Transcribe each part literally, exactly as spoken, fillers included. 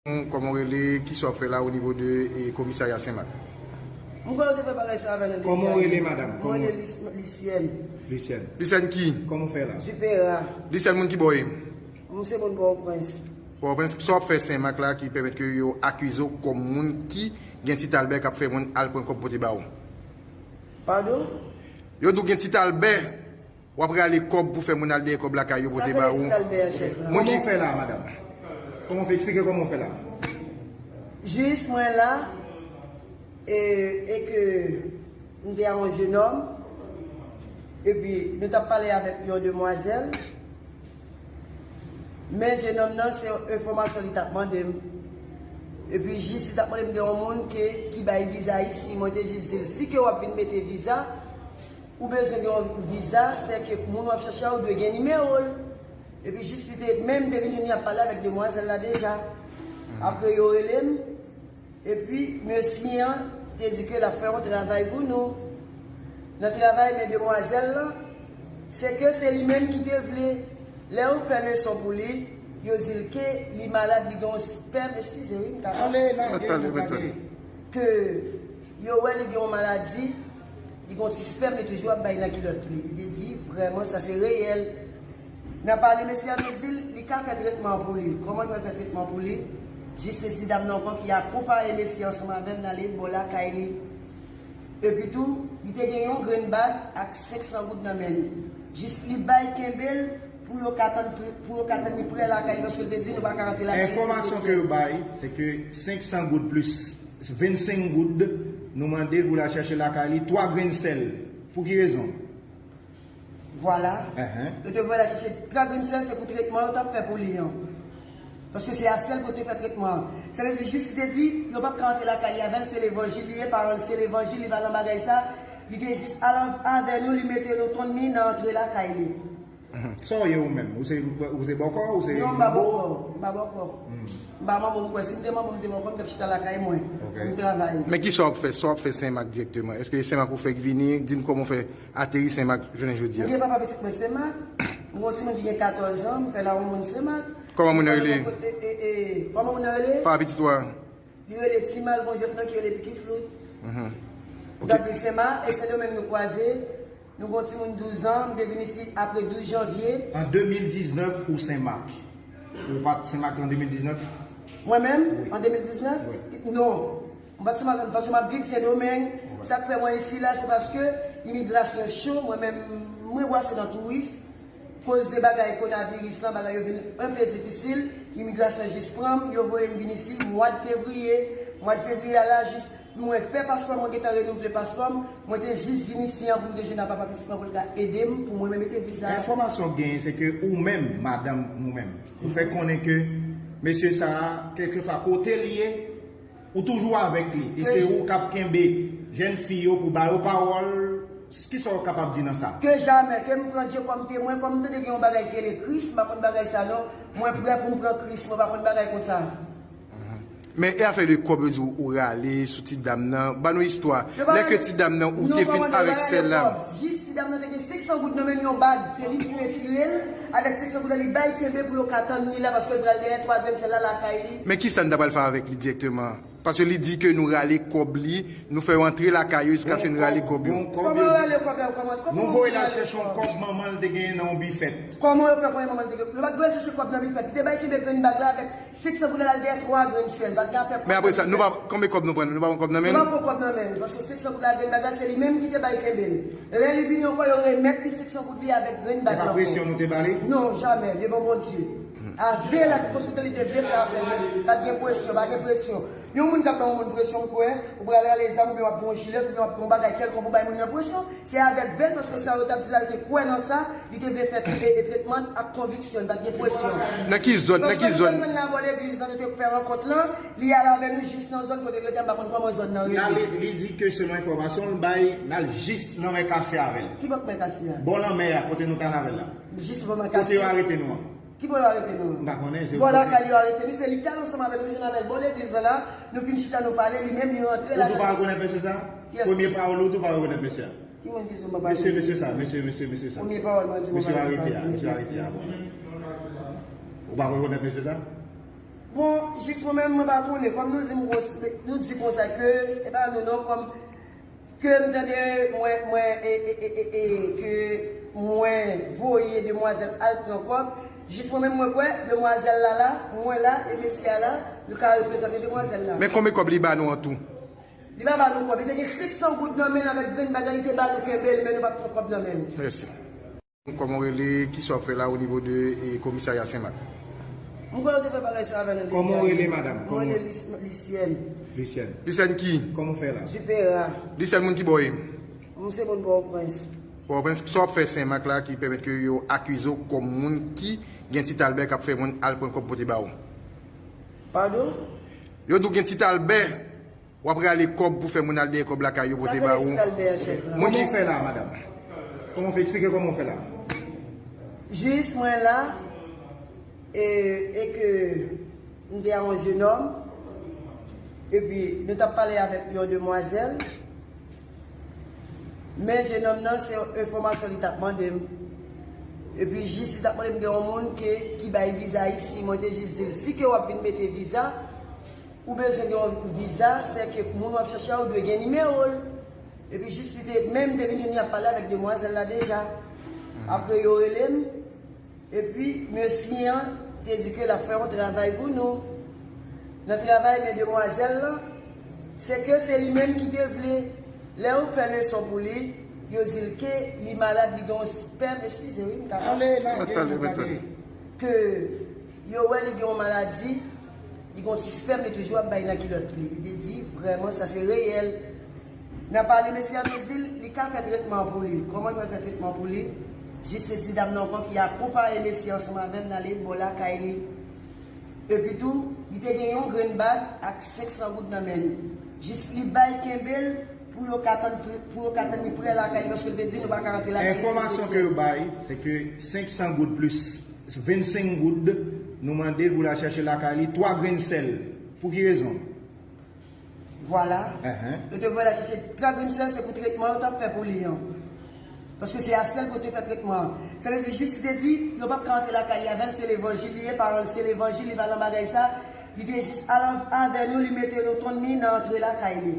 Kòman w rele, kisa w ap fè la o nivo de e, komisarya Senmak? M kwè yo te fè bagay sa avè nou deja. Kòman w rele, madanm? Mwen rele Lis- Lisyèn. Lisyèn. Lisyèn ki? Kòman w fè la? Dupera. Lisyèn, moun ki bò w ye? M se moun Pòtoprens. Pòtoprens, sa w ap fè Senmak la ki pèmèt ke yo akize w kòm moun ki gen Tit Albè k ap fè moun al pran kòb pote ba w? Padon? Yo di w gen Tit Albè. W ap rale kòb pou fè moun al dèyè kòb lakay yo pote ba ou. Sa fè Tit Albè a, chèf la. Kòman w fè la, madanm? Kòman w fè? Eksplike kòman w fè la. Jis mwen la, e, e ke m te a yon jenòm, epi nou t ap pale avèk yon demwazèl, men jenòm nan se yon enfòmasyon li t ap mande m. Epi jis li t ap mande m de yon moun ke, ki bay viza isi, mwen te jis di l, si ke w ap vin mete viza, ou bezwen gen yon viza, sèke moun w ap chache a, ou dwe gen nimewo l. Epi jis li te, menm te vin jwenn li ap pale avèk demwazèl la deja. Apre yo rele m, epi mesye an te di ke l ap fè yon travay pou nou. Nan travay men demwazèl lan, se ke se li menm ki te vle. Lè yo fè leson pou li, yo di l ke li malad, li gen yon spèm, eskize wi, m ka pale. Ale, lage, lage. Ke yo wè li gen yon maladi, li gen yon ti spèm, li toujou ap bay nan kilòt li. Li te di, vrèman, sa se reyèl. Nan pale mesye an, nou di l, li ka fè tretman pou li. Kòman l pral fè tretman pou li? Jis se ti dam nan ankò ki akonpaye mesye ansanm avè m, n ale bò lakay li. Epi tou, li te gen yon grenn bag ak senk san goud nan men li. Jis li bay kenbe l pou yo ka tann, pou yo ka tann li prè lakay li, paske l te di nou pa ka rantre lakay li. Enfòmasyon ke yo bay, se ke senk san goud plis vennsenk goud, nou mande l pou l al chèche lakay li twa grenn sèl. Pou ki rezon? Vwala. Yo te voye l al chèche twa grenn sèl, se pou tretman yo t ap fè pou li an. Paske se a sèl kote fè tretman an. Sa vle di, jis li te di, yo p ap ka rantre lakay li avè l, se levanjil li ye, paran l se levanjil, li pa nan bagay sa. Li te jis al an- avè nou, li mete nou tonn li nan antre lakay li. Sa w ye ou menm? Ou se, ou se bòkò? Ou se manbo? Non, m pa bòkò. M pa bòkò. M pa manbo, m kwè si m te manbo, m te bòkò, m t ap chita lakay mwen. Ok. M travay. Men kisa w ap fè? Sa w ap fè Senmak dirèkteman? Èske Senmak ou fèk vini? Di m kòman w fè ateri Senmak jounen jodi a. M gen papa pitit mwen Senmak. M gen yon timoun ki gen katòz an, m fè la yon moun Senmak. Kòman moun nan rele? E, e, e, kòman moun nan rele? Papa pitit ou a? Li rele Timal, gon jwèt nan ki rele Piki Flout. Mhm. Ok. Gad li Senmak, e Sendomeng nou kwaze. Nou gon timoun douz an, m te vin isi apre douz janvye. An de mil diznèf ou Senmak? Ou pa t Senmak an de mil diznèf? Mwen menm, wi, an de mil diznèf? Wi. Non. M pa t Senmak, paske m ap viv Sendomeng. Wi. Sa k fè mwen isi la, se paske imigrasyon cho, mwen menm, mwen bwase nan touris. Koz de bagay konaviris lan, bagay yo vin enpe difisil. Imigrasyon jis pran m, yo voye m vin isi mwa d fevriye. Mwa d fevriye a la, jis mwen fè paspò, mwen gentan renouvle paspò m. Mwen te jis vin isi an pou m te jwenn a papa pitit mwen pou l ka ede m, pou mwen menm mete viza. Enfòmasyon k genyen, se ke ou menm, madanm ou menm, ou fè konnen ke mesye sa a, kèlkeswa kote l ye, ou toujou avèk li. E se ou k ap kenbe jèn fi yo pou ba yo pawòl. Kisa w kapab di nan sa? Ke jamè, ke m pran Dye kòm temwen, kòm m tande gen yon bagay ki rele Kris, m pa konn bagay sa non. Mwen prè pou m pran Kris, mwen pa konn bagay konsa. Men e afè de kòb yo di w ou rale sou ti dam nan. Ban nou istwa. Lè ke ti dam nan ou te fin avèk sèl la. Jis ti dam nan te gen senk san goud nan men l, yon bag, se li ki retire l. Avèk senk san goud la, li bay kenbe pou yo ka tann li la, paske l pral dèyè twa grenn sèl la lakay li. Men kisa n ta pral fè avèk li dirèkteman? Paske li di ke nou rale kòb li, nou fè yo antre lakay yo jiskaske nou rale kòb yo. Kòman yo rale kòb la? Kòman, kòman nou voye l al chèche yon kòb manman l te genyen nan yon bifèt. Kòman yo fè konnen manman l te genyen? Yo pa t voye l chèche kòb nan bifèt. Li te bay kenbe grenn bag la avèk senk san goud la, l al dèyè twa grenn sèl. Pa t gen afè kòb. Men apre sa, nou pa, konbyen kòb nou pran? Nou pa pran kòb nan men l? Nou pa pran kòb nan men l, paske senk san goud la, grenn bag la, se li menm ki te bay kenbe l. Lè li vini ankò, yo remèt li senk san goud li avèk grenn bag la ankò. Se pa presyon nou te ba li? Non, jamè, devan Bondye. Avè l ak konsektan li te vle fè avè l, men pa t gen presyon, pa gen presyon. Yon moun k ap ba yon moun presyon, m kwè, ou pral rale zam, oubyen w ap gen yon jilèt, oubyen w ap gen yon bagay kèlkonk pou bay moun nan presyon. Se avèk vèl, paske sa yo t ap di la, li te kwè nan sa, li te vle fè e, e tretman ak konviksyon, li pa t gen presyon. Nan ki zòn, nan ki zòn? Paske nou te jwenn la bò legliz la, nou te fè rankont lan, li al avè nou jis nan zòn kote l rete, m pa konn kòman zòn nan rele. La, li, li di ke selon enfòmasyon l bay, l al jis nan Lanmè Kase avè l. Ki bò Lanmè Kase a? Bò lanmè a, kote nou t al avè l la. Jis bò Lanmè Kase. Kote yo arete nou an? Ki bò yo arete nou an? M pa konnen, se ou ki di. Bò lakay yo arete nou, se li k al ansanm avè nou, nou jwenn avè l bò legliz lan la, nou fin chita, nou pale, li menm li rantre la. Ou di w pa rekonèt mesye sa? Premye pawòl ou, ou di w pa rekonèt mesye a? Ki moun ki di w m pa pale? Mesye, mesye sa, mesye, mesye, mesye sa. Premye pawòl mwen di w m pa pale. Mesye arete a, mesye arete a, bon. Ou pa rekonèt mesye sa? Bon, jis mwen menm, mwen pa konnen. Kòm nou di m kons- nou di konsa ke, e pa nou non, kòm ke m tande mwen, mwen, e, e, e, e, e, ke mwen voye demwazèl al pran kòb, jis mwen menm mwen kwè, demwazèl la la, mwen la, e mesye a la, nou ka reprezante demwazèl la. Men konbyen kòb li ba nou an tou? Li pa ba nou kòb, li te gen senk san goud nan men l avèk grenn bagay, li te ba nou kenbe l, men nou pa t pran kòb nan men l. Mèsi. Kòman w rele, kisa w ap fè la o nivo de e, komisarya Senmak? Mwen kwè yo te fè bagay sa avè nou deja. Kòman w rele, madanm? Mwen rele Lis- Lisyèn. Lisyèn. Lisyèn ki? Kòman w fè la? Zipera. Lisyèn, moun ki bò w ye? Mwen se moun Pòtoprens. Pòtoprens, sa w ap fè Senmak la ki pèmèt ke yo akize w kòm moun ki gen Tit Albè k ap fè moun al pran kòb pote ba w? Padon? Yo di w gen Tit Albè. W ap rale kòb pou fè moun al dèyè kòb lakay yo pote ba ou. Moun ki fè la, madanm? Kòman w fè? Eksplike kòman w fè la. Jis mwen la, e, e ke m te a yon jenòm, epi nou t ap pale avèk yon demwazèl, men jenòm nan se yon enfòmasyon li t ap mande m. Epi jis li t ap mande m gen yon moun ke, ki bay viza isi, mwen te jis di l, si ke w ap vin mete viza, ou bezwen gen yon viza, sè ke moun w ap chache a, ou dwe gen nimewo l. Epi jis li te, menm te vin jwenn li ap pale avèk demwazèl la deja. Apre yo rele m, epi mesye an te di ke l ap fè yon travay pou nou. Nan travay men demwazèl lan, se ke se li menm ki te vle. Lè yo fè leson pou li, yo di l ke li malad, li gen yon spèm, eskize wi, m ka pale. Ale, lage, nou gade. Ke Yo wè li gen yon maladi, li gen yon ti spèm, li toujou ap bay nan kilòt li. Li te di, vrèman, sa se reyèl. Nan pale mesye an, nou di l, li ka fè tretman an pou li. Kòman l pral fè tretman pou li? Jis se ti dam nan ankò ki akonpaye mesye ansanm avè m, n ale bò lakay li. Epi tou, li te gen yon grenn bag ak senk san goud nan men li. Jis li bay kenbe l pou yo ka tann, pou yo ka tann li prè lakay li, paske l te di nou pa ka rantre lakay li. Enfòmasyon ke yo bay, se ke senk san goud plis vennsenk goud, nou mande l pou l al chèche lakay li twa grenn sèl. Pou ki rezon? Vwala. Yo te voye l al chèche twa grenn sèl, se pou tretman yo t ap fè pou li an. Paske se a sèl pou yo te fè tretman an. Sa vle di, jis li te di, yo p ap ka antre lakay li avè l, se levanjil li ye, paran l se levanjil, li pa nan bagay sa. Li te jis al avè nou, li mete nou tonn li nan antre lakay li.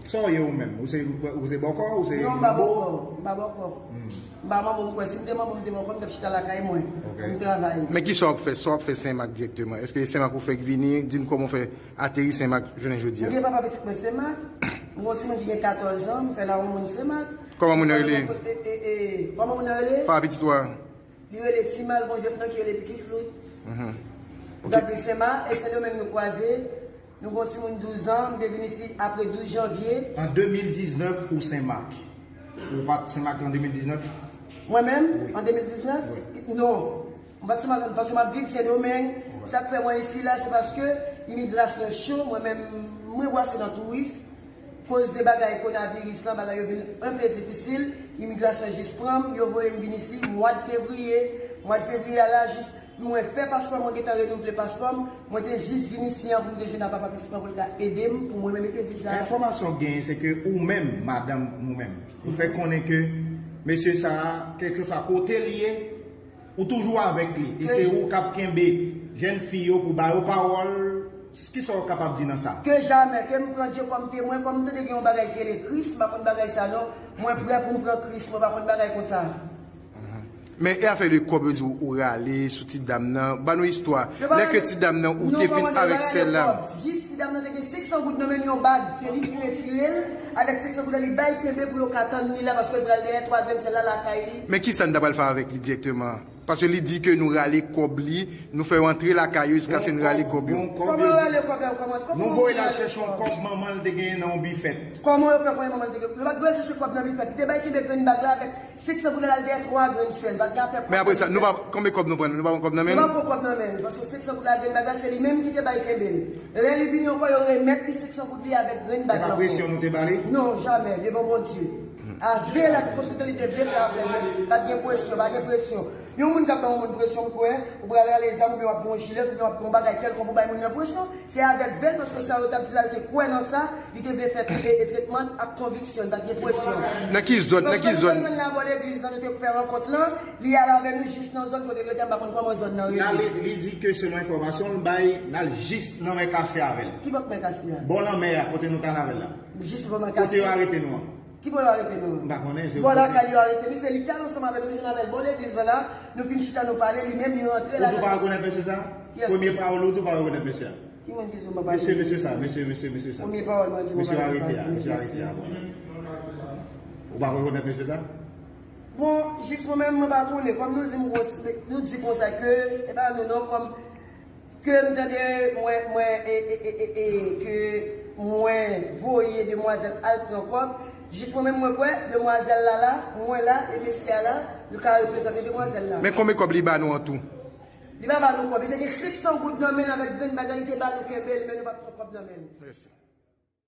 Sa w ye ou menm? Ou se, ou se bòkò? Ou se manbo? Non, m pa bòkò. M pa bòkò. M pa manbo, m kwè si m te manbo, m te bòkò, m t ap chita lakay mwen. Ok. M travay. Men kisa w ap fè? Sa w ap fè Senmak dirèkteman? Èske Senmak ou fèk vini? Di m kòman w fè ateri Senmak jounen jodi a. M gen papa pitit mwen Senmak. M gen yon timoun ki gen katòz an, m fè la yon moun Senmak. Kòman moun nan rele? E, e, e, kòman moun nan rele? Papa pitit ou a? Li rele Timal, gon jèt nan ki rele Piki Flout. Mhm. Ok. Donk, li Senmak, e Sendomeng nou kwaze. Nou gon timoun douz an, m te vin isi apre douz janvye. An de mil diznèf ou Senmak? Ou pa t Senmak an de mil diznèf? Mwen menm, wi, an de mil diznèf? Wi. Non. M pa t Senmak, paske m ap viv Sendomeng. Wi. Sa k fè mwen isi la, se paske imigrasyon cho, mwen menm, mwen bwase nan touris. Koz de bagay konaviris lan, bagay yo vin enpe difisil, imigrasyon jis pran m, yo voye m vin isi mwa d fevriye. Mwa d fevriye a la, jis mwen fè paspò, mwen gentan renouvle paspò m, mwen te jis vin isi an pou m te jwenn a papa pitit mwen pou l ka ede m, pou mwen menm mete viza. Enfòmasyon k genyen, se ke ou menm, madanm ou menm, ou fè konnen ke mesye sa a, kèlkeswa kote l ye, ou toujou avèk li, e se ou k ap kenbe jèn fi yo pou ba yo pawòl. Kisa w kapab di nan sa? Ke jamè, ke m pran Dye kòm temwen, kòm m tande gen yon bagay ki rele Kris, m pa konn bagay sa non. Mwen prè pou m pran Kris, mwen pa konn bagay konsa. Men e afè de kòb yo di w ou rale sou ti dam nan, ban nou istwa. Lè ke ti dam nan ou te vin avèk sèl la. Jis ti dam nan te gen senk san goud nan men l, yon bag, se li ki retire l, avèk senk san goud la li bay kenbe pou yo ka tann li la, paske l pral dèyè twa grenn sèl la lakay li. Men kisa n ta pral fè avèk li dirèkteman? Paske li di ke nou rale kòb li, nou fè yo antre lakay yo jiskaske nou rale kòb yo. Kòman yo rale kòb la? Kòman, kòman nou voye l al chèche yon kòb manman l te genyen nan yon bifèt. Kòman yo fè konnen manman l te genyen? Yo pa t voye l chèche kòb nan bifèt. Li te bay kenbe grenn bag la avèk senk san goud la, l al dèyè twa grenn sèl. Pa t gen afè kòb. Men apre sa, nou pa, konbyen kòb nou pran? Nou pa pran kòb nan men l? Nou pa pran kòb nan men l. Paske senk san goud la, grenn bag la, se li menm ki te bay kenbe l. Lè li vini ankò, yo remèt li senk san goud li avèk grenn bag la ankò. E pa presyon nou te ba li? Non, jamè, devan Bondye. Avè l, ak konsiltan li te vle fè avè l, men pa t gen presyon, pa gen presyon. Yon moun k ap bay yon moun presyon, m kwè, ou pral rale zam, oubyen w ap gen yon jilèt, oubyen w ap gen yon bagay kèlkonk pou bay moun nan presyon, se avèk vèl, paske sa yo t ap di la, li te kwè nan sa, li te vle fè e, e tretman ak konviksyon, li pa t gen presyon. Nan ki zòn? Nan ki zòn? Paske nou tèlman li abò legliz lan, nou te fè rankont lan, li al avè nou jis nan zòn kote l rete, m pa konn kòman zòn nan rele. Li, li di ke selon enfòmasyon l bay, n al jis nan Mè Kase avè l. Ki bò Mè Kase a? Bò lanmè a, kote nou t al avè l la. Jis bò Mè Kase. Kote yo arete nou an? Ki bò yo arete nou an? M pa konnen, se yo ki di. Bò lakay yo arete nou, se li ki al ansanm avè nou, nou jwenn avè l bò legliz lan la, nou fin chita, nou pale, li menm li rantre la. Ou di w pa rekonèt mesye sa? Premye pawòl ou di w pa rekonèt mesye a. Ki moun ki di w pa pale? Mesye, mesye sa, mesye, mesye, mesye sa. Premye pawòl mwen di w pa pale. Mesye arete a, mesye arete a, bon. Ou pa rekonèt mesye sa? Bon, jis mwen menm, mwen pa konnen. Kòm nou di m gwo, nou di konsa ke, e pa nou non, kòm ke m tande mwen, mwen, e, e, e, e, e, ke mwen voye demwazèl al pran kòb. Jis mwen menm mwen kwè, demwazèl la la, mwen la, e mesye a la, nou ka reprezante demwazèl la. Men konbyen kòb li ba nou an tou? Li pa ba nou kòb, li te gen senk san goud nan men l avèk grenn bagay, li te ba nou kenbe l, men nou pa t pran kòb nan men l. Mèsi.